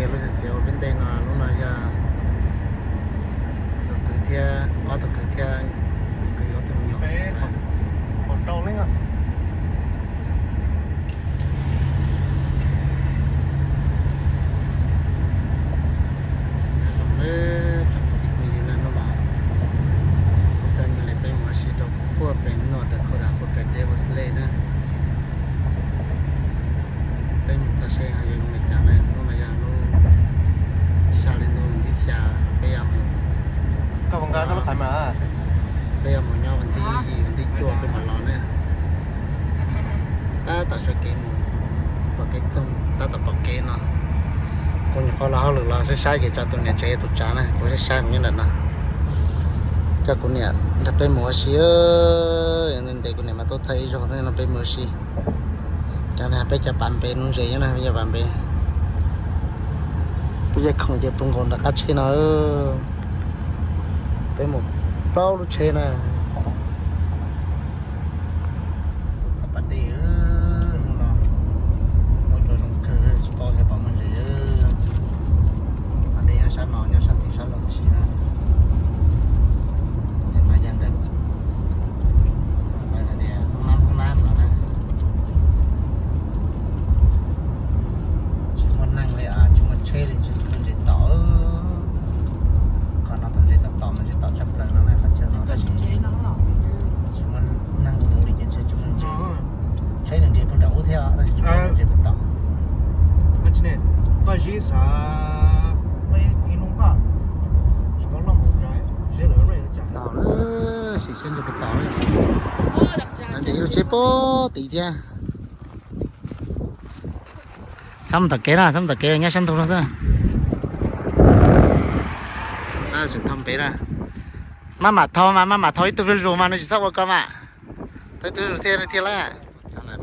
Lub xwm xiav ua peb ntej no, lub no yog tus kwv thiab ob tug kwv thiab tus kwv ob tug me nyuam. Nyob zoo nawb tsoom kwv tij phooj ywg na, hnub no kuv family peb mus ua si rau puag pem North Dakota, puag pem Devils Lake na. Peb mus txog seb ho yuav zoo li cas na. Hnub no yog lub xya hli ntuj, hnub tim xya, peb yuav mus, peb yuav mus nyob vas thib, vas thib cuaj peb mam los na. Tab tom sawv kev mus, pom kev txoog, tab tom pom kev no. Kuv nyuam qhuav los hauj lwm los saib saib ces tso tus niam tsev tus tsav na, kuv saib saib kuv nyob ntawm no. Coj kuv niam nrog peb mus ua si, ntev ntev kuv niam mas tuaj txog ib zaug xwb no peb mus ua si. Cov no peb cov pas npe nuv ntses nyob na, peb cov pas npe. Peb cov khoom ces puv nkaus nram qab tsheb no. Peb mus plaub lub tsheb na. Txog pas dej, hnub no muaj cua zoo kawg, tsis paub tias pom muaj ntses. Pas dej nyob sab no, nyob sab xis sab laug tib si na. Nim no yog ntawm, hoob nab, hoob nab no na. Tsis muaj neeg li, tsis muaj tsheb li, ntshe tsis muaj ntses tom. Qhov no tau ntses tom tom mas ntses tom tshaj plaws no na, qhov chaw no tab sis tsis muaj neeg mus li ces ntshe tsis muaj ntses. Tsheb nws nres puag nram ub thiab tab sis tsis muaj ntses puag tom. Txaus lawm, sim seb ntses puag tom. Ntses ib lub tsheb puag tim thiab. Txhob mus tom kev na, txhob mus tom kev, nyob sab ntug no xwb. Tseem thau pem na. Maj mam thau mas, maj mam thau ib tug zuj zus mas nws tsis txhob ua ko mas. Thau ib tug zuj zus thiaj thiaj lawm. Tom no.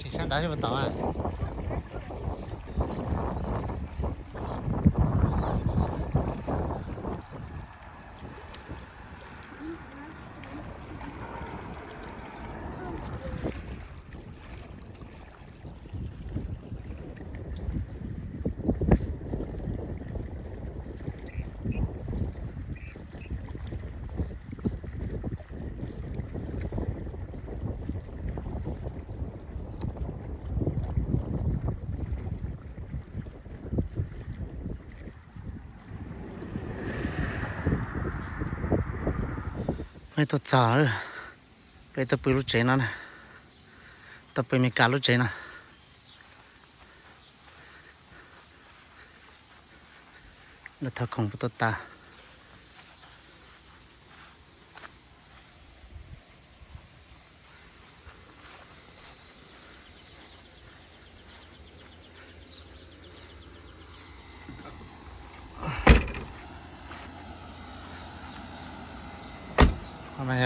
Sim sab nrad seb puas tom. Peb tuaj txog, peb tuaj pw lub tsev no na, tuaj pw Meskas lub tsev no. Lawv thov khoom puas tuaj tas.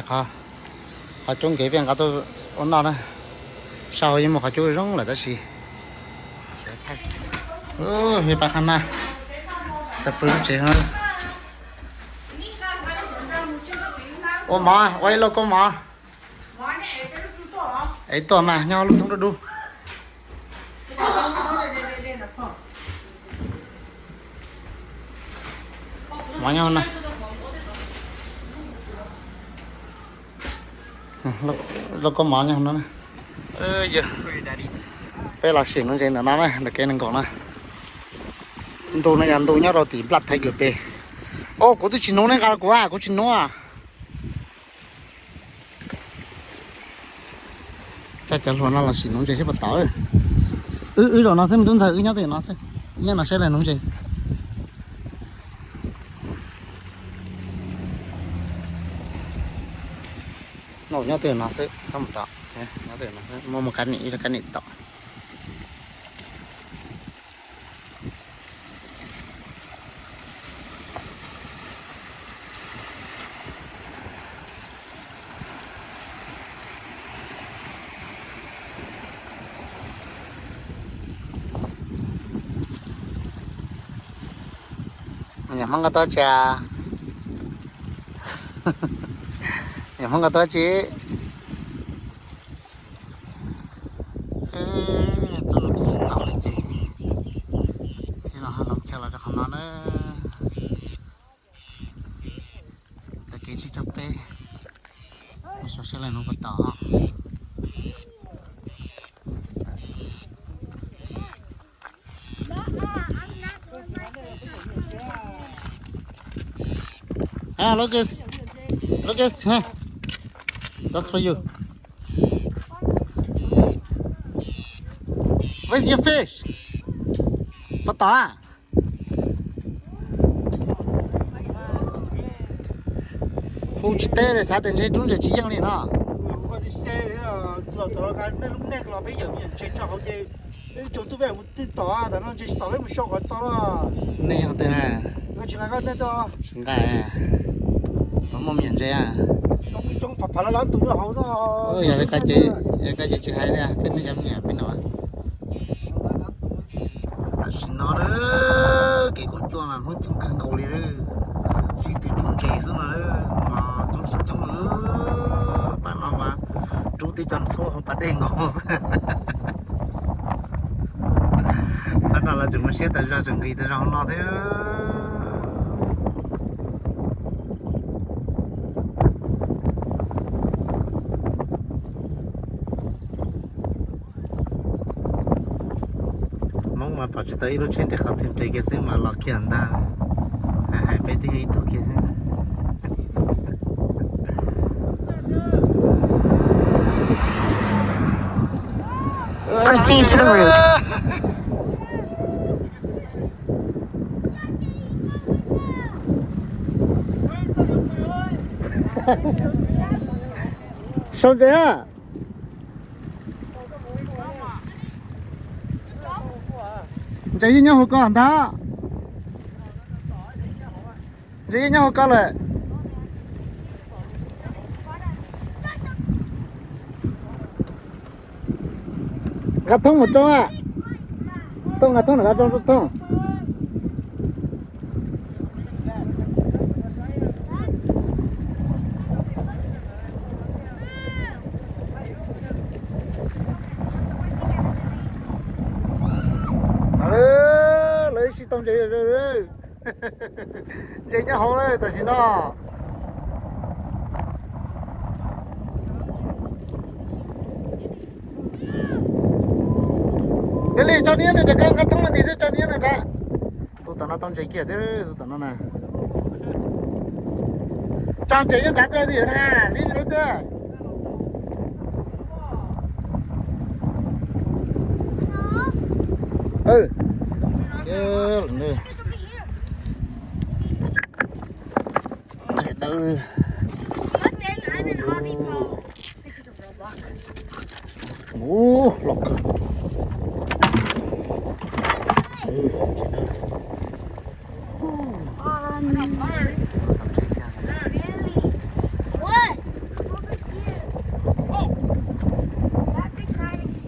Qhov cub nkev peb nqa tuaj ua noj na. Sab hauv yeej muaj qhov cub zoo lawm tab sis, me pab qhab na, tau pw lub tsev. Ua mov, ua ib lauj koob mov. Es tuaj mas nyob lub thoob dub dub. Mov nyob no. Lauj, koj mov nyob no na. Yog peb los sim nuv ntses ntawm no na, ntawm kev nees nkaum na. Ntu no yog ntu nyob rau tim Black Tiger Bay. Os, kuv twb tsis nuv ne, nqa kuv, kuv tsis nuv. Coj cov hluas no los sim nuv ntses seb puas tau. Wb, wb zaum no xwb me tub ntxawg, wb nyob tej no xwb. Nyob no saib lawv nuv ntses. No nyob tej no xwb, txhob mus tom. Nyob tej no xwb, muaj muaj kab nim, ib rab kab nim tom. Yog Hmoob koj tuaj tsi? Yog Hmoob koj tuaj tsi? Tuaj no tsis tau li ces thiaj los ho loo chaw los rau qhov no na. Tav kev tsib caug peb, mus saib seb lawv nuv puas tau. Ah, Lucas. Lucas, huh? That's for you. Where's your fish? Puas tau a? Hu tsis teb li, xav tias ntshe rub ntses tsis yeej li no. Nej yog twg na? Tsis nqa, muaj me nyuam ntses a? Yog li ko ces, yog li ko ces tsis hais li, peb nej cov me nyuam peb no. Tam sim no na, kev kuj cua mas hnub coob kawg nkaus li, sib tw rub ntses xwb no, mas coob tsis coob li. Pam no mas rub tib co ntxhuab hauv pas dej nkaus xwb. Tab no lawv tseem mus siab tas zog, tseem nqis tas zog hauv no thiab. Hmoob mas pom tsis tau ib lub tsheb nres qhov twg nres kiag xwb mas los kiag ntag. Hais peb twb yog ib tug kiag. Proceed to the route. Sau ntses a. Ntses yeej nyob hauv ko ntag. Ntses yeej nyob hauv ko lawm. Nqa thoob mus rau a. Tooj, nqa thoob nqa rau Tooj. Lawv ib sij tau ntses. Ntses nyob hauv lawm tam sim no. Yog li tso niab nws nram ko, nqa thoob me ntsis xwb, tso niab nws nrad. Tus tom no tau ntses kiag thiab, tus tom no na. Tso ntses nyob nrad tuaj xwb na, li li tuaj. Ub, loj kawg.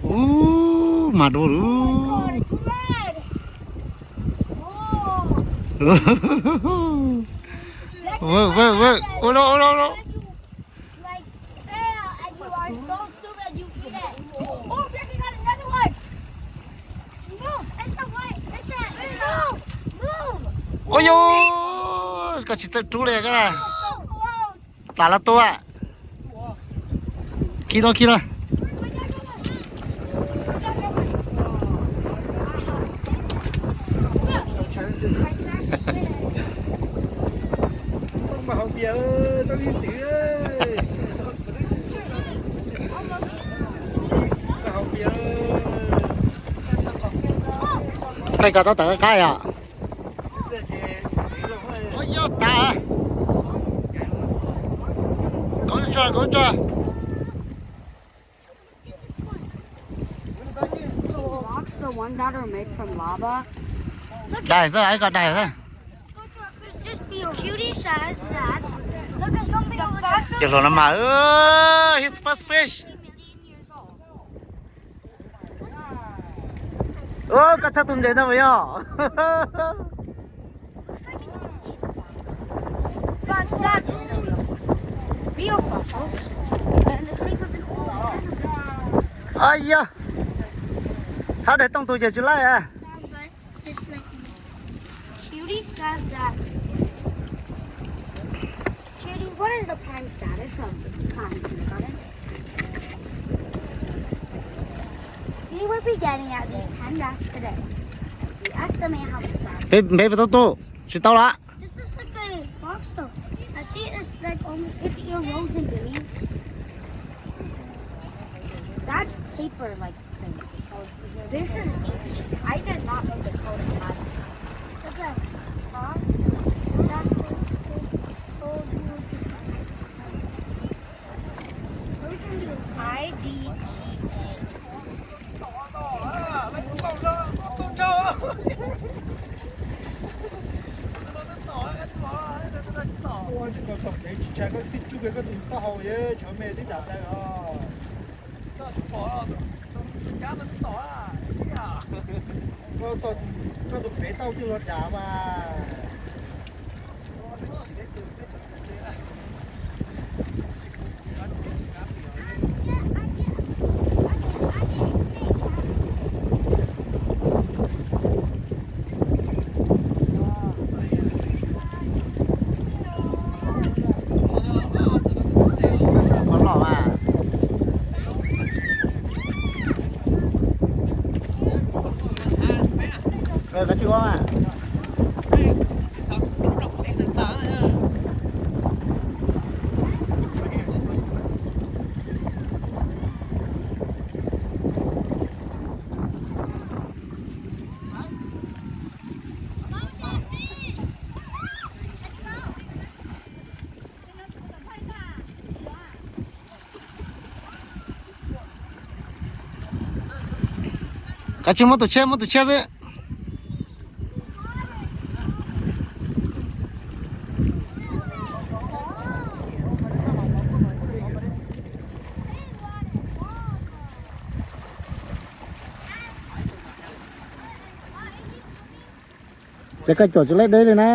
Ub, mas dua lawm. Vwm, vwm, vwm. Ua no, ua no, ua no. Like, fail, and you are so stupid you eat it. Oh, Jackie got another one. Move, it's the white, it's that, it's the, move, move. Ua yus, koj tsis txawj rub li koj. So close. Plam los tua. Khi rau, khi rau. Xaij ko tau tawm qab yom. Ov, yog tas. Kov tso, kov tso. Rocks, the ones that are made from lava. Daig xwb, ib ko daig xwb. Cutie says that. Look, it's gonna be over there. Cov hluas no mas, his first fish. Ua, koj thawb tus ntses no puas yog? Looks like an ancient fossil. But that's real fossils. And the shape of an old animal. Ov, yog. Txhob daig tooj tus ces tsis laij. Just like me. Cutie says that. Cutie, what is the prime status of the pond kindergarten? We will be getting at least ten bass today. We estimate how much bass. Peb, peb puas tau tus? Tsis tau lawm. This is like a fox though. I see it's like almost, it's erosion, Jimmy. That's paper, like, This is ancient. I did not know the code of Latin. Look at, huh? That's so, so beautiful. We can do I D E A. Ua, tsis tshai koj tib tsuj kiag koj tus taub hau, tshav me tib dam dai os. Koj tus pem tauj twb luag dam mas. Koj loj mas. Koj tsis ua mas. Kav tsij muab tus tshiab, muab tus tshiab xwb. Ces koj cuam tsis laib deb li na.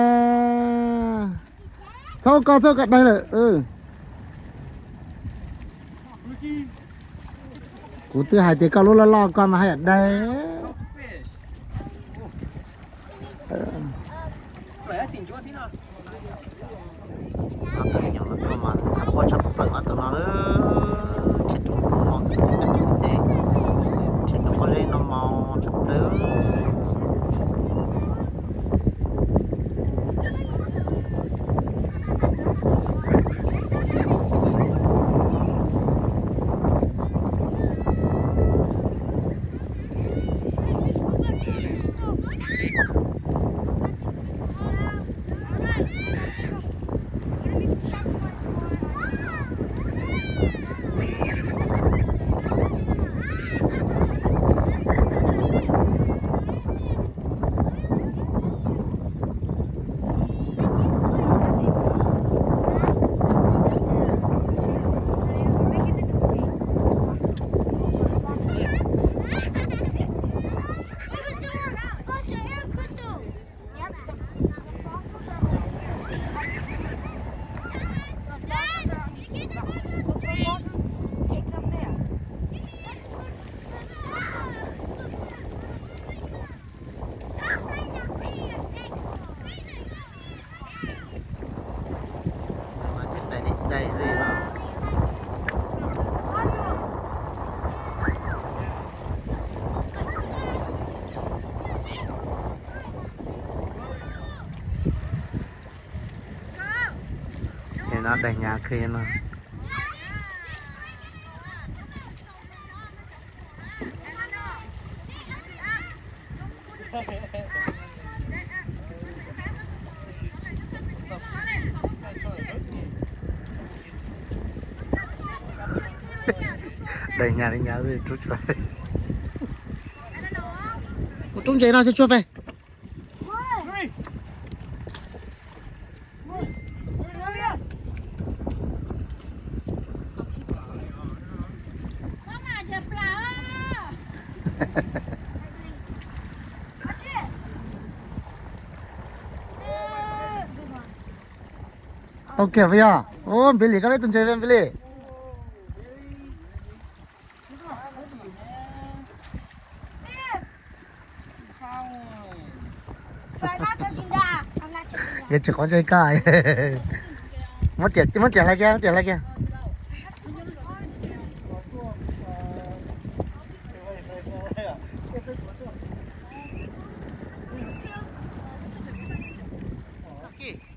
Txhob koj, txhob koj daig lawm. Kuv twb hais tias koj lub loj loj koj mas haj yam daig. Ob tug me nyuam los tuaj mas txhawj quaj tshaj plaws ob tug no lawm. Nrhiav tus kub no xwb ces nrhiav tus pob zeb no mas tshaj plaws. Daig nyab kawg no. Daig nyab li nyab rub tsuag. Kuv rub ntses no tsuag tsuag pes. Tau kiag puas yog? Ub, Npis Lis, koj lub tus ntses, Npis Lis. Yuav tsis qhov ntsej koj. Muab riam, muab riam hlais kiag, muab riam hlais kiag.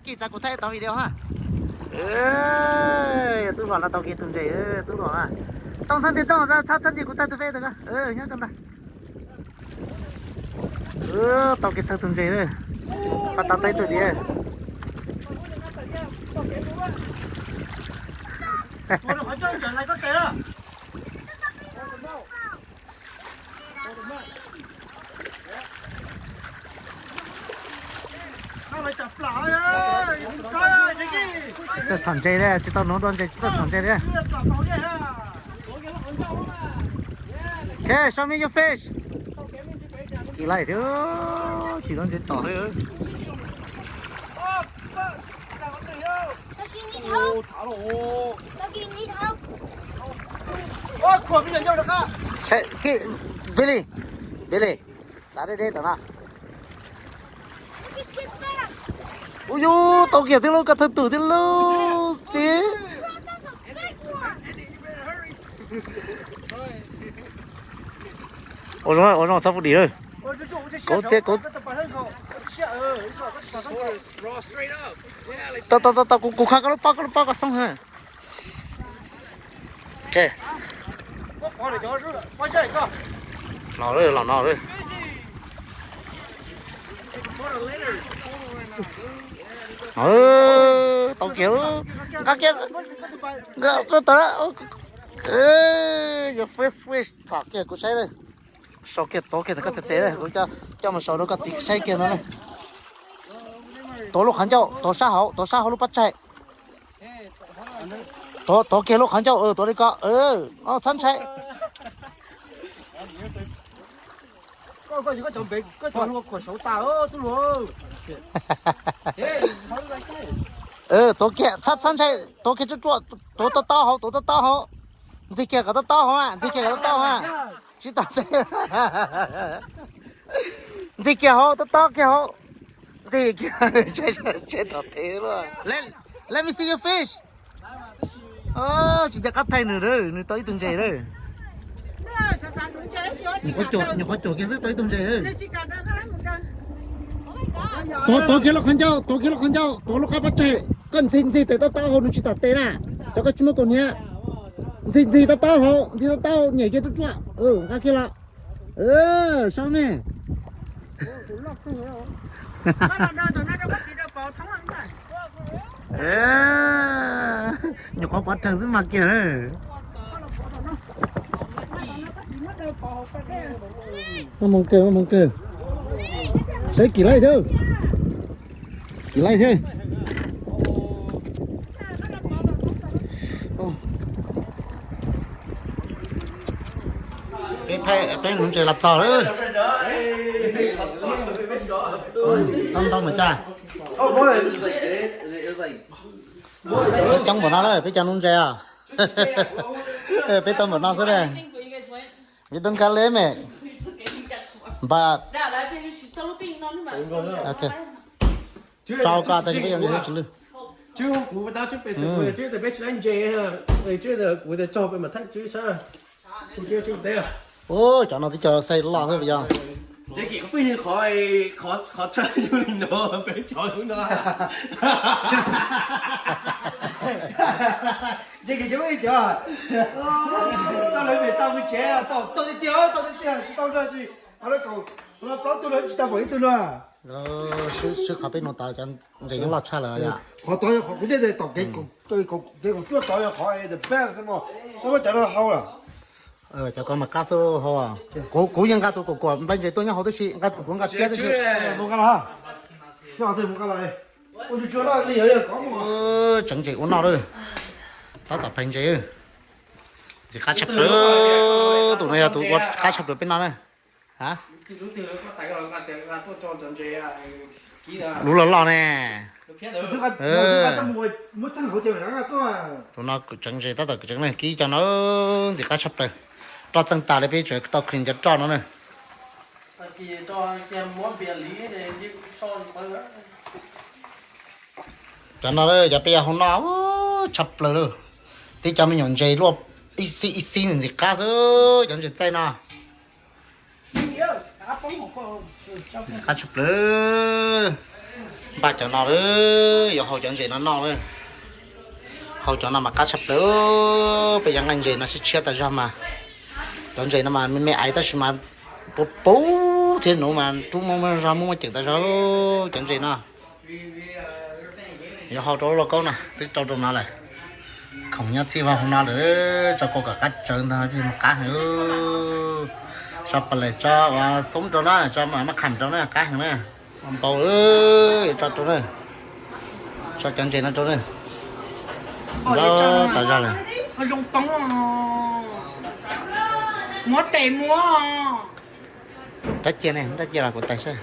Kis, txav kuv thaij tau video ha. Tub hluas no tau kiag tus ntses, tub hluas na. Tooj txhob nti, Tooj, txhob txhob nti, kuv thaij tus peb tau ko, nyob ko ntag. Tau kiag tau tus ntses lawm. Pab tau tau ib tug diav. Txawj txhom ntses li, tsis tau nuv dua ntses tsis txawj txhom ntses li. Okay, show me your fish. Kis laij thiab, tsis dua ntses tom li. Billy, Billy, txav deb deb tom no. Ub yus, tau kiag thiab lauj, koj thawj tus thiab lauj xib. Ua zoo, ua zoo txhob pub dim. Kauv thiab kauv. Tau tau tau, kuv kha koj lub pob, koj lub pob koj xoob heev. Los, los no. Tau kiag, nqa kiag, nqa tau. Your first fish, txhom kiag kuv saib lawm. Sau kiag, tuav kiag ntawm koj txhais tes, kuv coj mus sau rau koj txiv saib kiag no. Tuav lub qhov ncauj, tuav sab hauv, tuav sab hauv lub pob tsaig. Tuav, tuav kiag lub qhov ncauj, tuav li ko, txhob ntshai. Tuav kiag, txhob, txhob ntshai, tuav kiag ruaj ruaj, tuav tob tob hauv, tuav tob tob hauv. Ntxig kiag kom tob tob hauv, ntxig kiag kom tob tob hauv. Tsis tom tes. Ntxig kiag hauv, tob tob kiag hauv. Ntxig kiag, tshem tom tes luaj. Let, let me see your fish. Tsis nco qab thaij nws, nws tau ib tug ntses lawm. Nyuam qhuav cuam kiag xwb tau ib tug ntses lawm. Tuav, tuav kiag lub qhov ncauj, tuav kiag lub qhov ncauj, tuav lub qab pob tsaig. Koj ntxig, ntxig tes tob tob hauv, nws tsis tom tes na. Cov koj tsis muaj kaus hniav. Ntxig, ntxig tob tob hauv, ntxig tob tob hauv, nyem kiag ruaj ruaj. Nqa kiag los. Saib me. Nyuam qhuav pov rhees xwb mas kiag lawm. Muaj hmoo kawg, muaj hmoo kawg. Saib kis laij thiab. Kis laij thiab. Peb thaij, peb nuv ntses los txog lawm. Tau ntau mas cas. Peb coob npaum no lawm, peb cov nuv ntses os. Peb tau npaum no xwb na. You don't got limit. But okay. Tso koj tag, peb yuav ntses thiab tsw lwj. Ub, cov no twb cov size loj xwb puas yog? Qhov, qhov, qhov, qhov, qhov, qhov, qhov, qhov, qhov, qhov, Ntshe kis cov ib cov. Tau lawv mem tau mus tsev, tau tau tiag tiag, tau tiag tiag, tsis tau nrog tsis. Ho lawv kaum, ho plaub tug lawv tsis tau pom ib tug no. Swb qhov peb nug tod cov ntses yeej loj tshaj lawm yom. Qhov tod yog qhov kuv thiaj tias tom kev, kev kaum cuaj tod yog qhov the best no. Tau muab cov no hau lawm. Cov ko mas qab xwb hau. Kuv, kuv yeej nqa tus kuam kuam nplai ntses tuaj nyob hauv tib si, nqa tus kuv nqa txiab tib si. Mus nqa los, nyob hauv twg mus nqa los. Ua tsuag tsuag no li yog kov mus. Tseev ntses ua noj lawm. Tab tom pheej ntses. Ntxim qab tshaj plaws. Tus no yog tus ua qab tshaj plaws peb no na. Lub loj loj ne. Tus no kwv tseev ntses tab tom kwv tseev ne, kib cov no ntxim qab tshaj plaws. Roj txeej tas li peb tseem tau clean cov roj no na. Cov no cov peb yuav hau noj tshaj plaws li. Tib cov me nyuam ntses luaj ib xib ib xib ntxim qab xwb cov ntses txaij no. Ntxim qab tshaj plaws. Npaj cov no lawm, yuav hau cov ntses no noj lawm. Hau cov no mas qab tshaj plaws. Peb cov nqaij ntses no tshiab tshiab tas zog mas. Cov ntses no mas me me aiv tab sis mas puv puv thiab nuv mas rub muaj muaj zog muaj muaj ceem tas zog cov ntses no. Yuav hau rau lub lauj kaub no twb rau rau no lawm. Khoom nyob txhij vag hauv no lawm, tso kua kom qab tsawv ntag, qab heev. Tso pes les tso uas xoob rau na, tso maj qham rau na, qab heev na. Npau, tso rau na. Tso cov ntses no rau na. Ntau tas zog lawm. Muab tes muab. Rab cia ne, rab cia los kuv tais saib.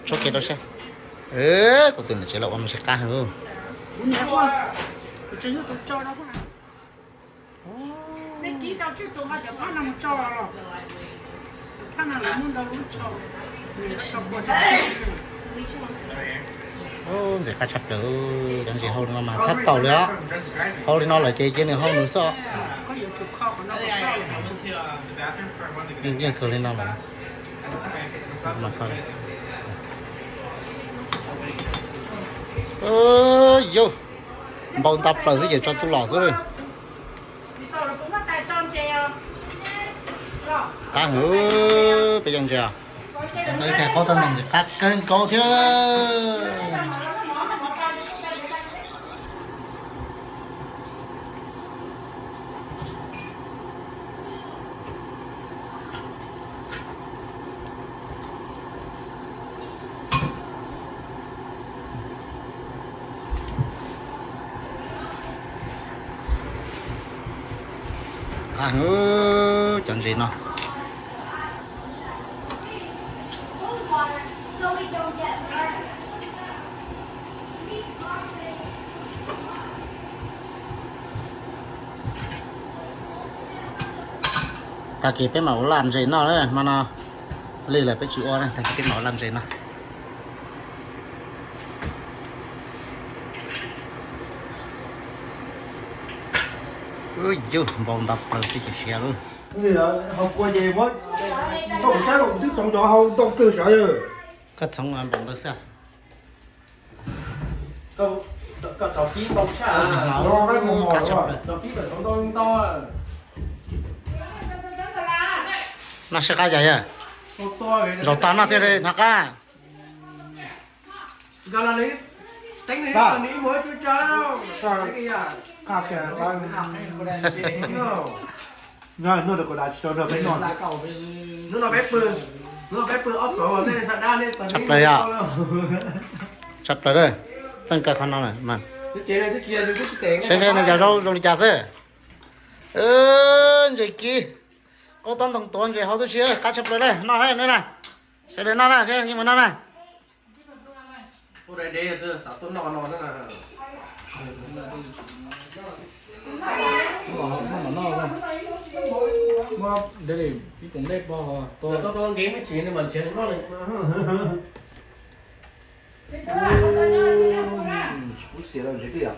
Tso kiag rau saib. Kuv tus niam tsev los ua mas siab qab heev. Ntxim qab tshaj plaws, cov ntses hau li no mas txhob taus li os. Hau li no lawm ces cia nws hau nws xwb os. Yeej kawg li no lawm. Yus, npau nta plaws xwb ces tso tub los xwb. Qab heev, peb cov ntses os. Ib thaj qaub tab ntoo ntxim qab kawg nkaus thiab. Qab heev cov ntses no. Tag kis peb mam ua laj ntses noj na, hmo no lig lawm peb tsis ua na, tag kis peb mam ua laj ntses noj. Yus, npau nta plaws xwb ces siav lawm. Hau kua ces muab, koj kuv saib kuv twb txhoov cov hau ntau kawg sav. Koj txhoov npaum ntawd xwb. Koj txhoov kib ntau tshaj, koj txhoov ntau ntau. Noj sib qab cas yawg? Zaum tag noj thiaj li hnov qab. Hnub no peb pw, hnub no peb pw ob xov, nej sawv daws, tshaj plaws, tshaj plaws. Txeej kawg qhov no mas. Saib saib no yog zaub zoo li cas xwb. Ntses kib, qaub taub ntoo tuav ntses hau tib si, qab tshaj plaws na, noj na na. Sawv daws noj na, yeej mus noj na. Kuv xiam los ntses twb yom.